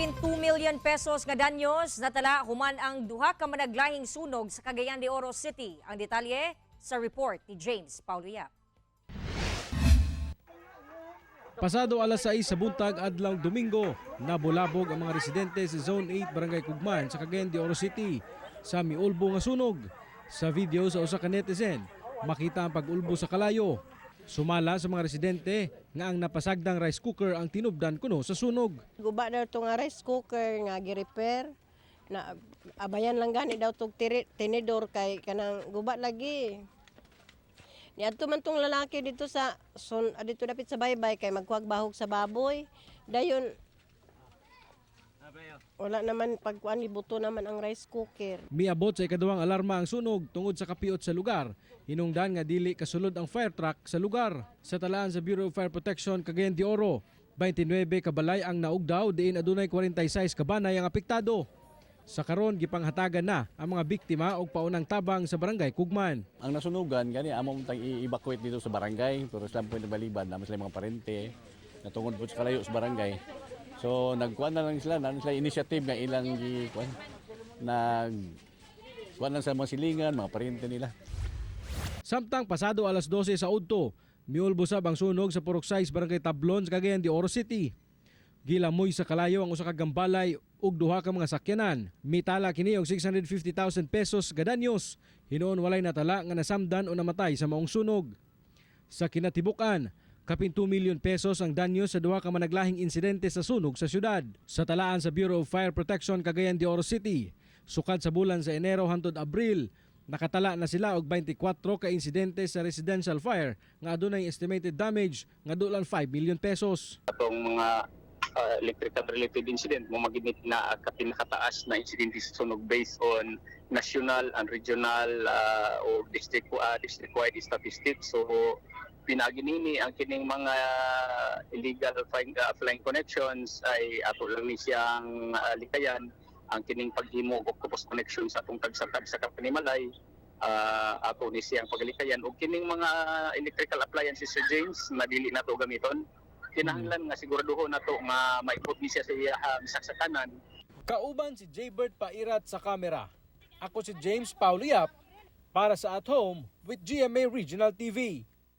Kapin 2 million pesos nga danyos natala human ang duha ka managlahing sunog sa Cagayan de Oro City. Ang detalye sa report ni James Paulo Yap. Pasado alas 6 sa buntag adlaw Domingo, nabulabog ang mga residente sa Zone 8, Barangay Kugman sa Cagayan de Oro City sa miulbo nga sunog. Sa video sa usa ka netizen, makita ang pag-ulbo sa kalayo. Sumala sa mga residente nga ang napasagdang rice cooker ang tinubdan kuno sa sunog. Guba daw to nga rice cooker nga gi-repair na abayan lang gani daw tog tinidor kay kanang guba lagi. Niadto man tong lalaki dito sa son dito dapit sa baybay kay magkuhag bahog sa baboy. Dayon wala naman pagkuan, buto naman ang rice cooker. Miabot sa ikaduhang alarma ang sunog tungod sa kapiot sa lugar. Hinungdan nga dili kasulod ang fire truck sa lugar. Sa talaan sa Bureau of Fire Protection Cagayan de Oro, 29 kabalay ang naugdaw diin adunay 46 kabanay ang apektado. Sa karon, gipanghatagan na ang mga biktima og paunang tabang sa Barangay Kugman. Ang nasunugan gani amo tang i-evacuate dito sa barangay, pero sila po nabaliban naman sila mga parente natungod po sa kalayo sa barangay. So nagkuan na lang sila, na sila initiative nga ilang gi kuan, nag kuan lang sa mga silingan, mga parente nila. Samtang pasado alas 12 sa udto, miulbo sab ang sunog sa Purok 6, Barangay Tablon sa Cagayan de Oro City. Gilamoy sa kalayo ang usa ka gambalay ug duha ka mga sakyanan. Mitala kini og 650,000 pesos gadanyos. Hinuon walay natala nga nasamdan o namatay sa maong sunog. Sa kinatibukan, kapin 2 million pesos ang danyo sa duha ka managlahing insidente sa sunog sa syudad. Sa talaan sa Bureau of Fire Protection Cagayan de Oro City, sukad sa bulan sa Enero hantod Abril, nakatala na sila og 24 ka insidente sa residential fire nga adunay estimated damage nga dulan 5 million pesos. Atong mga electrical related incident mo maginit na pinakataas na insidente sa sunog based on national and regional o district wide statistics. So pinaagi nini ang kining mga illegal flying connections ay ato lang ni siyang likayan ang kining paghimo og octopus connection sa atong tagsa-tagsa ka panimalay, ato ni siyang paglikayan og kining mga electrical appliances, Sir James, na dili nato gamiton, kinahanglan nga siguraduhon nato nga maipot ni siya sa iyang saksakanan. Kauban si Jaybird Pairat sa kamera. Ako si James Paulo Yap para sa At Home with GMA Regional TV.